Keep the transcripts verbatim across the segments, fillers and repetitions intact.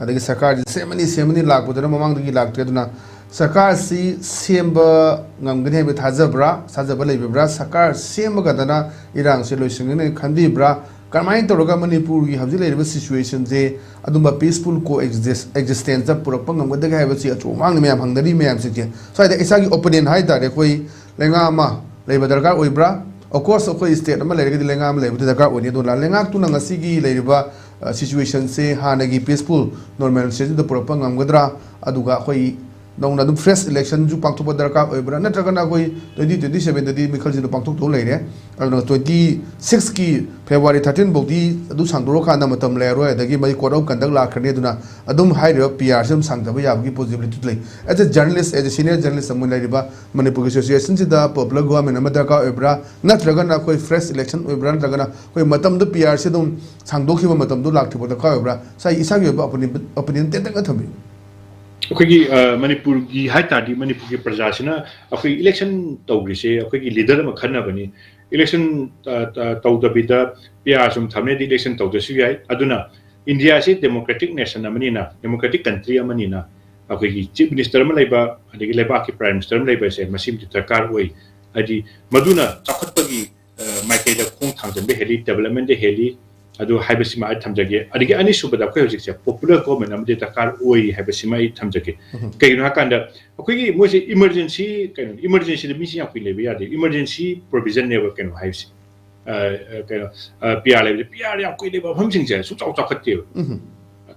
ꯑꯗꯒꯤ ꯁꯔꯀꯥꯔꯁꯤ ꯁꯦꯝꯃꯅꯤ ꯁꯦꯝꯃꯅꯤ ꯂꯥꯛꯄꯗꯨꯅ ꯃꯃꯥꯡꯗꯒꯤ ꯂꯥꯛꯇ꯭ꯔꯦ꯫ ꯑꯗꯨꯅ ꯁꯔꯀꯥꯔꯁꯤ ꯁꯦꯝꯕ ꯉꯝꯒꯅꯤ ꯍꯥꯏꯕ ꯊꯥꯖꯕ꯭ꯔꯥ, ꯊꯥꯖꯕ ꯂꯩꯕꯤꯕ꯭ꯔꯥ? ꯁꯔꯀꯥꯔ ꯁꯦꯝꯃꯒꯗꯅ ꯏꯔꯥꯡꯁꯤ ꯂꯣꯏꯁꯤꯟꯒꯅꯤ ꯈꯟꯕꯤꯕ꯭ꯔꯥ? ꯀꯔꯝꯍꯥꯏꯅ ꯇꯧꯔꯒ ꯃꯅꯤꯄꯨꯔꯒꯤ ꯍꯧꯖꯤꯛ ꯂꯩꯔꯤꯕ ꯁꯤꯆꯨꯋꯦꯁꯟꯁꯦ ꯑꯗꯨꯝꯕ ꯄꯤꯁꯐꯨꯜ ꯀꯣ ꯑꯦꯛꯖꯤꯁ ꯑꯦꯛꯖꯤꯁꯇꯦꯟꯁꯇ ꯄꯨꯔꯛꯄ ꯉꯝꯒꯗꯒꯦ ꯍꯥꯏꯕꯁꯤ ꯑꯆꯧꯕ ꯃꯥꯡꯗ ꯃꯌꯥꯝ ꯍꯪꯅꯔꯤ ꯃꯌꯥꯝꯁꯤꯡꯁꯦ꯫ ꯁ꯭ꯋꯥꯏꯗ ꯏꯁꯥꯒꯤ ꯑꯣꯄꯤꯅꯤꯌꯟ ꯍꯥꯏ ꯇꯥꯔꯦ, ꯑꯩꯈꯣꯏ ꯂꯩꯉꯥꯛ ꯑꯃ ꯂꯩꯕ ꯗꯔꯀꯥꯔ ꯑꯣꯏꯕ꯭ꯔꯥ? Of course, ꯑꯩꯈꯣꯏ ꯁ꯭ꯇꯦꯠ ꯑꯃ ꯂꯩꯔꯒꯗꯤ ꯂꯩꯉꯥꯛ ꯑꯃ ꯂꯩꯕꯗꯤ ꯗꯔꯀꯥꯔ ꯑꯣꯏꯅꯤ꯫ ꯑꯗꯨꯅ ꯂꯩꯉꯥꯛꯇꯨꯅ ꯉꯁꯤꯒꯤ ꯂꯩꯔꯤꯕ ꯁꯤꯆꯨꯋꯦꯁꯟꯁꯦ ꯍꯥꯟꯅꯒꯤ ꯄꯤꯁꯐꯨꯜ ꯅꯣꯔꯃꯦꯜ ꯁꯤꯆꯨꯋꯦꯁꯟꯗ ꯄꯨꯔꯛꯄ ꯉꯝꯒꯗ꯭ꯔꯥ? ꯑꯗꯨꯒ ꯑꯩꯈꯣꯏ ꯅꯧꯅ ꯑꯗꯨꯝ ꯐ꯭ꯔꯦꯁ ꯏꯂꯦꯛꯁꯟꯁꯨ ꯄꯥꯡꯊꯣꯛꯄ ꯗꯔꯀꯥꯔ ꯑꯣꯏꯕ꯭ꯔꯥ? ꯅꯠꯇ꯭ꯔꯒꯅ ꯑꯩꯈꯣꯏ ꯇ꯭ꯋꯦꯟꯇꯤ ꯇ꯭ꯋꯦꯟꯇꯤ ꯁꯕꯦꯟꯗꯗꯤ ꯃꯤꯈꯜꯁꯤꯗ ꯄꯥꯡꯊꯣꯛꯇꯧ ꯂꯩꯔꯦ꯫ ꯑꯗꯨꯅ ꯇ꯭ꯋꯦꯟꯇꯤ ꯁꯤꯛꯁꯀꯤ ꯐꯦꯕ꯭ꯔꯨꯋꯥꯔꯤ ꯊꯥꯔꯇꯤꯟ ꯐꯥꯎꯗꯤ ꯑꯗꯨ ꯁꯥꯡꯗꯣꯔꯛꯀꯥꯟꯗ ꯃꯇꯝ ꯂꯩꯔꯔꯣꯏ, ꯑꯗꯒꯤ ꯃꯩ ꯀꯣꯗ ꯑꯣꯐ ꯀꯟꯗꯛ ꯂꯥꯛꯈ꯭ꯔꯅꯤ꯫ ꯑꯗꯨꯅ ꯑꯗꯨꯝ ꯍꯥꯏꯔꯤꯕ ꯄꯤ ꯑꯥꯔꯁꯤ ꯑꯗꯨꯝ ꯁꯥꯡꯊꯕ ꯌꯥꯕꯒꯤ ꯄꯣꯁꯤꯕꯤꯂꯤꯇꯤ ꯂꯩ꯫ As a journalist, as a senior journalist ꯑꯃ ꯑꯣꯏꯅ ꯂꯩꯔꯤꯕ ꯃꯅꯤꯄꯨꯔꯒꯤ ꯁꯤꯆꯨꯋꯦꯁꯟꯁꯤꯗ ꯄꯣꯄꯨꯂꯔ ꯒꯣꯚꯔꯟꯃꯦꯟ ꯑꯃ ꯗꯔꯀꯥꯔ ꯑꯣꯏꯕ꯭ꯔꯥ? ꯅꯠꯇ꯭ꯔꯒꯅ ꯑꯩꯈꯣꯏ ꯐ꯭ꯔꯦꯁ ꯏꯂꯦꯛꯁꯟ ꯑꯣꯏꯕ꯭ꯔꯥ? ꯅꯠꯇ꯭ꯔꯒꯅ ꯑꯩꯈꯣꯏ ꯃꯇꯝꯗꯣ ꯄꯤ ꯑꯥꯔꯁꯤ ꯑꯗꯨꯝ ꯁꯥꯡꯗꯣꯛꯈꯤꯕ ꯃꯇꯝꯗꯣ ꯂꯥꯛꯇ꯭ꯔꯤꯐꯥꯎ ꯗꯔꯀꯥꯔ ꯑꯣꯏꯕ꯭ꯔꯥ? ꯁꯥꯏ ꯏꯁꯥꯒꯤ ꯑꯣꯏꯕ ꯑꯣꯄꯤꯅꯤꯌꯟ, ꯑꯣꯄꯤꯅꯤꯌꯟ ꯇꯦꯟꯇꯛꯅ ꯊꯝꯕꯤꯌꯨ꯫ ꯑꯩꯈꯣꯏꯒꯤ ꯃꯅꯤꯄꯨꯔꯒꯤ ꯍꯥꯏ ꯇꯥꯔꯗꯤ, ꯃꯅꯤꯄꯨꯔꯒꯤ ꯄ꯭ꯔꯖꯥꯁꯤꯅ ꯑꯩꯈꯣꯏ ꯏꯂꯦꯛꯁꯟ ꯇꯧꯈ꯭ꯔꯤꯁꯦ ꯑꯩꯈꯣꯏꯒꯤ ꯂꯤꯗꯔ ꯑꯃ ꯈꯟꯅꯕꯅꯤ꯫ ꯏꯂꯦꯛꯁꯟ ꯇꯧꯗꯕꯤꯗ ꯄꯤ ꯑꯥꯔ ꯁꯨꯝ ꯊꯝꯅꯦꯗꯤ ꯏꯂꯦꯛꯁꯟ ꯇꯧꯗ꯭ꯔꯁꯨ ꯌꯥꯏ꯫ ꯑꯗꯨꯅ ꯏꯟꯗꯤꯌꯥꯁꯤ ꯗꯦꯃꯣꯀ꯭ꯔꯦꯇꯤꯛ ꯅꯦꯁꯟ ꯑꯃꯅꯤꯅ, ꯗꯦꯃꯣꯀ꯭ꯔꯦꯇꯤꯛ ꯀꯟꯇ꯭ꯔꯤ ꯑꯃꯅꯤꯅ, ꯑꯩꯈꯣꯏꯒꯤ ꯆꯤꯐ ꯃꯤꯅꯤꯁꯇꯔ ꯑꯃ ꯂꯩꯕ, ꯑꯗꯒꯤ ꯂꯩꯕꯥꯛꯀꯤ ꯄ꯭ꯔꯥꯏꯝ ꯃꯤꯅꯤꯁꯇꯔ ꯑꯃ ꯂꯩꯕꯁꯦ ꯃꯁꯤꯃꯗꯤ ꯗꯔꯀꯥꯔ ꯑꯣꯏ꯫ ꯍꯥꯏꯗꯤ ꯃꯗꯨꯅ ꯆꯥꯎꯈꯠꯄꯒꯤ ꯃꯥꯏꯀꯩꯗ ꯈꯣꯡ ꯊꯥꯡꯖꯤꯟꯕ ꯍꯦꯜꯂꯤ, ꯗꯦꯕꯂꯞꯃꯦꯟꯗ ꯍꯦꯜꯂꯤ꯫ ꯑꯗꯨ ꯍꯥꯏꯕꯁꯤꯃ ꯑꯩ ꯊꯝꯖꯒꯦ꯫ ꯑꯗꯒꯤ ꯑꯅꯤꯁꯨꯕꯗ ꯑꯩꯈꯣꯏ ꯍꯧꯖꯤꯛꯁꯦ ꯄꯣꯄꯨꯂꯔ ꯒꯣꯚꯔꯟꯃꯦꯟ ꯑꯃꯗꯤ ꯗꯔꯀꯥꯔ ꯑꯣꯏ ꯍꯥꯏꯕꯁꯤꯃ ꯑꯩ ꯊꯝꯖꯒꯦ꯫ ꯀꯩꯒꯤꯅꯣ ꯍꯥꯏꯀꯥꯟꯗ ꯑꯩꯈꯣꯏꯒꯤ ꯃꯣꯏꯁꯦ ꯏꯃꯔꯖꯦꯟꯁꯤ, ꯀꯩꯅꯣ, ꯏꯃꯔꯖꯦꯟꯁꯤꯗ ꯃꯤꯁꯤ ꯌꯥꯝ ꯀꯨꯏꯅ ꯂꯩꯕ ꯌꯥꯗꯦ꯫ ꯏꯃꯔꯖꯦꯟꯁꯤ ꯄ꯭ꯔꯣꯚꯤꯖꯟꯅꯦꯕ ꯀꯩꯅꯣ ꯍꯥꯏꯕꯁꯦ꯫ ꯀꯩꯅꯣ, ꯄꯤ ꯑꯥꯔ ꯂꯩꯕꯁꯦ, ꯄꯤ ꯑꯥꯔ ꯌꯥꯝ ꯀꯨꯏꯅ ꯂꯩꯕ ꯃꯐꯝꯁꯤꯡꯁꯦ ꯁꯨꯡꯆꯥꯎ ꯆꯥꯎꯈꯠꯇꯦꯕ꯫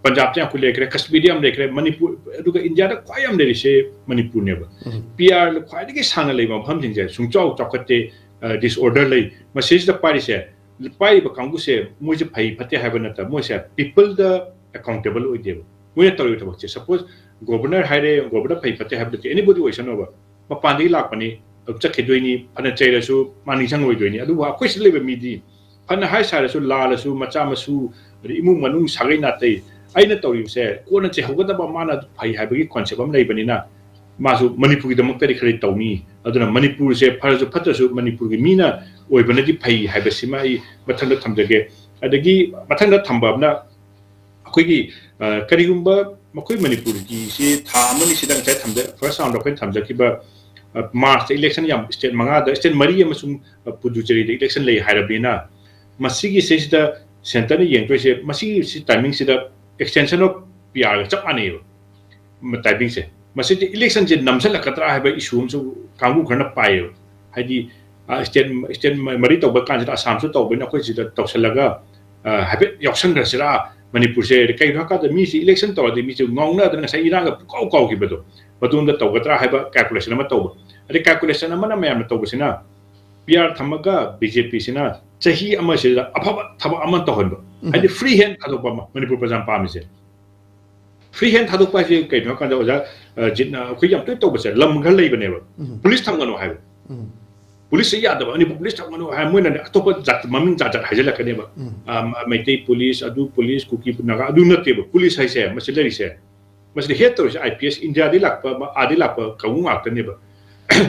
ꯄꯟꯖꯥꯕꯇ ꯌꯥꯝ ꯀꯨꯏ ꯂꯩꯈ꯭ꯔꯦ, ꯀꯁꯃꯤꯔꯗ ꯌꯥꯝ ꯂꯩꯈ꯭ꯔꯦ, ꯃꯅꯤꯄꯨꯔ, ꯑꯗꯨꯒ ꯏꯟꯗꯤꯌꯥꯗ ꯈ꯭ꯋꯥꯏ ꯌꯥꯝ ꯂꯩꯔꯤꯁꯦ ꯃꯅꯤꯄꯨꯔꯅꯦꯕ꯫ ꯄꯤ ꯑꯥꯔ ꯈ꯭ꯋꯥꯏꯗꯒꯤ ꯁꯥꯡꯅ ꯂꯩꯕ ꯃꯐꯝꯁꯤꯡꯁꯦ ꯁꯨꯡꯆꯥꯎ ꯆꯥꯎꯈꯠꯇꯦ, ꯗꯤꯁꯑꯣꯔꯗꯔ ꯂꯩ꯫ ꯃꯁꯤꯁꯤꯗ ꯄꯥꯏꯔꯤꯁꯦ, ꯄꯥꯏꯔꯤꯕ ꯀꯥꯡꯕꯨꯁꯦ ꯃꯣꯏꯁꯦ ꯐꯩ ꯐꯠꯇꯦ ꯍꯥꯏꯕ ꯅꯠꯇꯕ, ꯃꯣꯏꯁꯦ ꯄꯤꯄꯜꯗ ꯑꯦꯀꯥꯎꯟꯇꯦꯕꯜ ꯑꯣꯏꯗꯦꯕ꯫ ꯃꯣꯏꯅ ꯇꯧꯔꯤꯕ ꯊꯕꯛꯁꯦ, ꯁꯄꯣꯁ ꯒꯣꯕꯔꯅꯔ ꯍꯥꯏꯔꯦ, ꯒꯣꯕꯔꯅꯔ ꯐꯩ ꯐꯠꯇꯦ ꯍꯥꯏꯕ ꯅꯠꯇꯦ, ꯑꯦꯅꯤꯕꯣꯗꯤ ꯑꯣꯏꯁꯅꯣꯕ, ꯃꯄꯥꯟꯗꯒꯤ ꯂꯥꯛꯄꯅꯤ, ꯑꯗꯨꯝ ꯆꯠꯈꯤꯗꯣꯏꯅꯤ, ꯐꯅ ꯆꯩꯔꯁꯨ ꯃꯥ ꯅꯤꯡꯁꯤꯡꯉꯣꯏꯗꯣꯏꯅꯤ꯫ ꯑꯗꯨꯕꯨ ꯑꯩꯈꯣꯏ ꯁꯤꯗ ꯂꯩꯕ ꯃꯤꯗꯤ ꯐꯅ ꯍꯥꯏ ꯁꯥꯔꯁꯨ, ꯂꯥꯜꯂꯁꯨ, ꯃꯆꯥ ꯃꯁꯨ, ꯑꯗꯩ ꯏꯃꯨꯡ ꯃꯅꯨꯡ ꯁꯥꯒꯩ ꯅꯥꯇꯩ, ꯑꯩꯅ ꯇꯧꯔꯤꯕꯁꯦ ꯀꯣꯟꯅ ꯆꯩꯍꯧꯒꯗꯕ ꯃꯥꯅ ꯐꯩ ꯍꯥꯏꯕꯒꯤ ꯀꯣꯟꯁꯦꯞ ꯑꯃ ꯂꯩꯕꯅꯤꯅ, ꯃꯥꯁꯨ ꯃꯅꯤꯄꯨꯔꯒꯤꯗꯃꯛꯇꯗꯤ ꯈꯔꯗꯤ ꯇꯧꯅꯤ꯫ ꯑꯗꯨꯅ ꯃꯅꯤꯄꯨꯔꯁꯦ ꯐꯔꯁꯨ ꯐꯠꯇ꯭ꯔꯁꯨ ꯃꯅꯤꯄꯨꯔꯒꯤ ꯃꯤꯅ ꯑꯣꯏꯕꯅꯗꯤ ꯐꯩ ꯍꯥꯏꯕꯁꯤꯃ ꯑꯩ ꯃꯊꯪꯗ ꯊꯝꯖꯒꯦ꯫ ꯑꯗꯒꯤ ꯃꯊꯪꯗ ꯊꯝꯕ ꯑꯃꯅ, ꯑꯩꯈꯣꯏꯒꯤ, ꯑ, ꯀꯔꯤꯒꯨꯝꯕ ꯃꯈꯣꯏ ꯃꯅꯤꯄꯨꯔꯒꯤꯁꯤ ꯊꯥ ꯑꯃꯅꯤ ꯁꯤꯗ ꯉꯁꯥꯏ ꯊꯝꯖ-, first round ꯑꯩꯈꯣꯏꯅ ꯊꯝꯖꯈꯤꯕ, ꯑ, March ꯇ election ꯌꯥꯝ state ꯃꯉꯥꯗ, state ꯃꯔꯤ ꯑꯃꯁꯨꯡ, ꯑ, ꯄꯨꯗꯨꯆꯦꯔꯤꯗ election ꯂꯩ ꯍꯥꯏꯔꯕꯅꯤꯅ, ꯃꯁꯤꯒꯤ ꯁꯤꯁꯤꯗ centre ꯅ ꯌꯦꯡꯗꯣꯏꯁꯦ, ꯃꯁꯤꯒꯤ ꯁꯤ timing ꯁꯤꯗ extension of P R ꯒ ꯆꯞ ꯃꯥꯟꯅꯩꯌꯦꯕ, ꯃ-, timing ꯁꯦ꯫ ꯃꯁꯤꯗꯤ election ꯁꯦ ꯅꯝꯁꯤꯜꯂꯛꯀꯗ꯭ꯔꯥ ꯍꯥꯏꯕ issue ꯑꯃꯁꯨ ꯀꯥꯡꯕꯨ ꯈꯔꯅ ꯄꯥꯏꯌꯦꯕ꯫ ꯍꯥꯏꯗꯤ, ꯑ, state, state ꯃ-, ꯃꯔꯤ ꯇꯧꯕ ꯀꯥꯟꯁꯤꯗ ꯑꯁꯥꯝꯁꯨ ꯇꯧꯕꯅꯤꯅ ꯑꯩꯈꯣꯏ ꯁꯤꯗ ꯇꯧꯁꯤꯜꯂꯒ, ꯑ, ꯍꯥꯏꯐꯦꯠ ꯌꯥꯎꯁꯟꯈ꯭ꯔꯁꯤꯔꯥ, ꯃꯅꯤꯄꯨꯔꯁꯦ? ꯀꯩꯒꯤꯅꯣ ꯍꯥꯏꯀꯥꯟꯗ ꯃꯤꯁꯦ election ꯇꯧꯔꯗꯤ ꯃꯤꯁꯦ ꯉꯥꯎꯅꯗꯅ ꯉꯁꯥꯏ ꯏꯔꯥꯡꯒ ꯄꯨꯡꯀꯥꯎ ꯀꯥꯎꯈꯤꯕꯗꯣ, ꯃꯗꯣꯝꯗ ꯇꯧꯒꯗ꯭ꯔꯥ ꯍꯥꯏꯕ calculation ꯑꯃ ꯇꯧꯕ꯫ ꯑꯗꯩ calculation ꯑꯃꯅ ꯃꯌꯥꯝꯅ ꯇꯧꯕꯁꯤꯅ P R ꯊꯝꯃꯒ B J P ꯁꯤꯅ ꯆꯍꯤ ꯑꯃꯁꯤꯗ ꯑꯐꯕ ꯊꯕꯛ ꯑꯃ ꯇꯧꯍꯟꯕ꯫ ꯎꯝ꯫ ꯍꯥꯏꯗꯤ free hand ꯊꯥꯗꯣꯛꯄ ꯑꯃ ꯃꯅꯤꯄꯨꯔ ꯄ꯭ꯔꯖꯥꯅ ꯄꯥꯝꯃꯤꯁꯦ꯫ Free hand ꯊꯥꯗꯣꯛꯄ ꯍꯥꯏꯁꯦ ꯀꯩꯅꯣ ꯍꯥꯏꯀꯥꯟꯗ ꯑꯣꯖꯥ, ꯑ, ꯖꯤꯠꯅ ꯑꯩꯈꯣꯏ ꯌꯥꯝ ꯇꯣꯏꯅ ꯇꯧꯕꯁꯦ, ꯂꯝ ꯈꯔ ꯂꯩꯕꯅꯦꯕ, ꯎꯝ꯫ Police ꯊꯝꯒꯅꯨ ꯍꯥꯏꯕ꯫ ꯎꯝ꯫ Police ꯁꯦ ꯌꯥꯗꯕ, ꯃꯅꯤꯄꯨꯔ police ꯊꯝꯒꯅꯨ ꯍꯥꯏ, ꯃꯣꯏꯅꯅꯦ ꯑꯇꯣꯞꯄ ꯖꯥꯠ, ꯃꯃꯤꯡ ꯖꯥꯠ ꯖꯥꯠ ꯍꯥꯏꯖꯤꯜꯂꯛꯀꯅꯦꯕ꯫ ꯎꯝ꯫ ꯑ, ꯃ-, ꯃꯩꯇꯩ police, ꯑꯗꯨ police, ꯀꯨꯀꯤ ꯅꯥꯒꯥ, ꯑꯗꯨ ꯅꯠꯇꯦꯕ꯫ Police ꯍꯥꯏꯁꯦ, ꯃꯁꯤ ꯂꯩꯔꯤꯁꯦ, ꯃꯁꯤꯗ head ꯇꯧꯔꯤꯁꯦ I P S, India ꯗꯒꯤ ꯂꯥꯛꯄ, ꯑꯃ, ꯑꯥꯗꯒꯤ ꯂꯥꯛꯄ ꯀꯥꯡꯕꯨ ꯉꯥꯛꯇꯅꯦꯕ꯫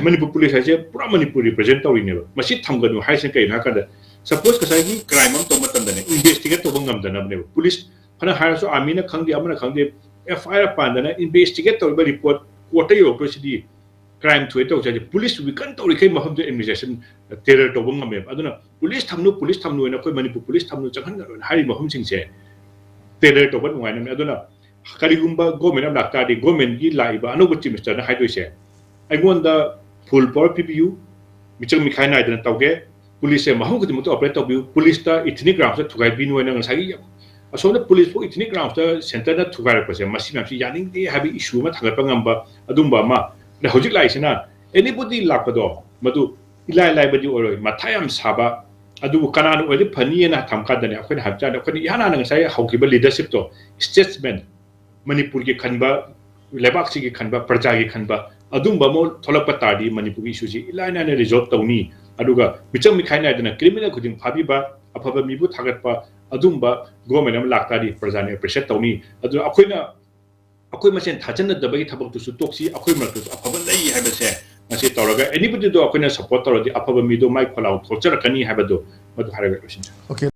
ꯃꯅꯤꯄꯨꯔ police ꯍꯥꯏꯁꯦ ꯄꯨꯔꯥ ꯃꯅꯤꯄꯨꯔ represent ꯇꯧꯔꯤꯅꯦꯕ꯫ ꯃꯁꯤ ꯊꯝꯒꯅꯨ ꯍꯥꯏꯁꯤꯅ ꯀꯩꯅꯣ ꯍꯥꯏꯀꯥꯟꯗ, suppose ꯉꯁꯥꯏꯒꯤ crime ꯑꯃ ꯇꯧꯕ ꯃꯇꯝꯗꯅꯦ, investigate ꯇꯧꯕ ꯉꯝꯗꯅꯕꯅꯦꯕ꯫ Police ꯐꯅ ꯍꯥꯏꯔꯁꯨ, army ꯅ ꯈꯪꯗꯦ, ꯑꯃꯅ ꯈꯪꯗꯦ, F I R ꯄꯥꯟꯗꯅ investigate ꯇꯧꯔꯤꯕ report court ꯇ ꯌꯧꯔꯛꯇꯣꯏꯁꯤꯗꯤ, crime ꯊꯣꯛꯑꯦ ꯇꯧꯁꯦ ꯍꯥꯏꯁꯦ, police weaken ꯇꯧꯔꯤꯈꯩ ꯃꯐꯝꯗꯨ administration terror ꯇꯧꯕ ꯉꯝꯃꯦꯕ꯫ ꯑꯗꯨꯅ police ꯊꯝꯅꯨ, police ꯊꯝꯅꯨ ꯍꯥꯏꯅ ꯑꯩꯈꯣꯏ ꯃꯅꯤꯄꯨꯔ police ꯊꯝꯅꯨ, ꯆꯪꯍꯟꯒꯅꯨ ꯍꯥꯏꯅ ꯍꯥꯏꯔꯤꯕ ꯃꯐꯝꯁꯤꯡꯁꯦ terror ꯇꯧꯕ ꯅꯨꯡꯉꯥꯏꯅꯕꯅꯦ꯫ ꯑꯗꯨꯅ ꯀꯔꯤꯒꯨꯝꯕ government ꯑꯃ ꯂꯥꯛꯇꯥꯔꯗꯤ, government ꯀꯤ ꯂꯥꯛꯏꯕ ꯑꯅꯧꯕ chief minister ꯅ ꯍꯥꯏꯗꯣꯏꯁꯦ, "ꯑꯩꯉꯣꯟꯗ full power ꯄꯤꯕꯤꯌꯨ, ꯃꯤꯆꯪ ꯃꯤꯈꯥꯏ ꯅꯥꯏꯗꯅ ꯇꯧꯒꯦ, police ꯁꯦ ꯃꯐꯝ ꯈꯨꯗꯤꯡꯃꯛꯇ operate ꯇꯧꯕꯤꯌꯨ, police ꯇ ethnic grounds ꯇ ꯊꯨꯒꯥꯏꯕꯤꯅꯨ" ꯍꯥꯏꯅ ꯉꯁꯥꯏꯒꯤ ꯑꯁꯣꯝꯗ police ꯐꯥꯎ ethnic grounds ꯇ centre ꯅ ꯊꯨꯒꯥꯏꯔꯛꯄꯁꯦ, ꯃꯁꯤ ꯃꯌꯥꯝꯁꯤ ꯌꯥꯅꯤꯡꯗꯦ ꯍꯥꯏꯕ issue ꯑꯃ ꯊꯥꯡꯒꯠꯄ ꯉꯝꯕ ꯑꯗꯨꯝꯕ ꯑꯃ꯫ ꯑꯗ ꯍꯧꯖꯤꯛ ꯂꯥꯛꯏꯁꯤꯅ anybody ꯂꯥꯛꯄꯗꯣ ꯃꯗꯨ ꯏꯂꯥꯏ ꯂꯥꯏꯕꯗꯤ ꯑꯣꯏꯔꯣꯏ, ꯃꯊꯥ ꯌꯥꯝ ꯁꯥꯕ, ꯑꯗꯨꯕꯨ ꯀꯅꯥꯅ ꯑꯣꯏꯔꯗꯤ ꯐꯅꯤꯅ ꯊꯝ ꯀꯥꯟꯗꯅꯦ, ꯑꯩꯈꯣꯏꯅ ꯍꯥꯏꯕ ꯆꯥꯔꯗꯤ, ꯑꯩꯈꯣꯏꯅ ꯏꯍꯥꯟ ꯍꯥꯟꯅ ꯉꯁꯥꯏ ꯍꯧꯈꯤꯕ leadership ꯇꯣ, statesman, ꯃꯅꯤꯄꯨꯔꯒꯤ ꯈꯟꯕ, ꯂꯩꯕꯥꯛꯁꯤꯒꯤ ꯈꯟꯕ, ꯄ꯭ꯔꯖꯥꯒꯤ ꯈꯟꯕ, ꯑꯗꯨꯝꯕ ꯑꯃ ꯊꯣꯛꯂꯛꯄ ꯇꯥꯔꯗꯤ ꯃꯅꯤꯄꯨꯔꯒꯤ issue ꯁꯤ ꯏꯂꯥꯏ ꯂꯥꯏꯅ resolve ꯇꯧꯅꯤ꯫ ꯑꯗꯨꯒ ꯃꯤꯆꯪ ꯃꯤꯈꯥꯏ ꯅꯥꯏꯗꯅ criminal ꯈꯨꯗꯤꯡ ꯐꯥꯕꯤꯕ, ꯑꯐꯕ ꯃꯤꯕꯨ ꯊꯥꯒꯠꯄ, ꯑꯗꯨꯝꯕ government ꯑꯃ ꯂꯥꯛꯇꯥꯔꯗꯤ ꯄ꯭ꯔꯖꯥꯅ appreciate ꯇꯧꯅꯤ꯫ ꯑꯗꯨꯅ ꯑꯩꯈꯣꯏꯅ, ꯑꯩꯈꯣꯏ ꯃꯁꯦꯟ ꯊꯥꯖꯅꯗꯕꯒꯤ ꯊꯕꯛꯇꯨꯁꯨ ꯇꯣꯛꯁꯤ, ꯑꯩꯈꯣꯏ ꯃꯔꯛꯇꯁꯨ ꯑꯐꯕ ꯂꯩ ꯍꯥꯏꯕꯁꯦ ꯉꯁꯤ ꯇꯧꯔꯒ anybody ꯗꯣ ꯑꯩꯈꯣꯏꯅ support ꯇꯧꯔꯗꯤ ꯑꯐꯕ ꯃꯤꯗꯣ ꯃꯥꯏ ꯈꯣꯜꯂꯥꯎ ꯊꯣꯛꯆꯔꯛꯀꯅꯤ ꯍꯥꯏꯕꯗꯣ ꯃꯗꯨ ꯍꯥꯏꯔꯒ ꯂꯣꯏꯁꯤꯟꯖꯔꯦ꯫ Okay꯫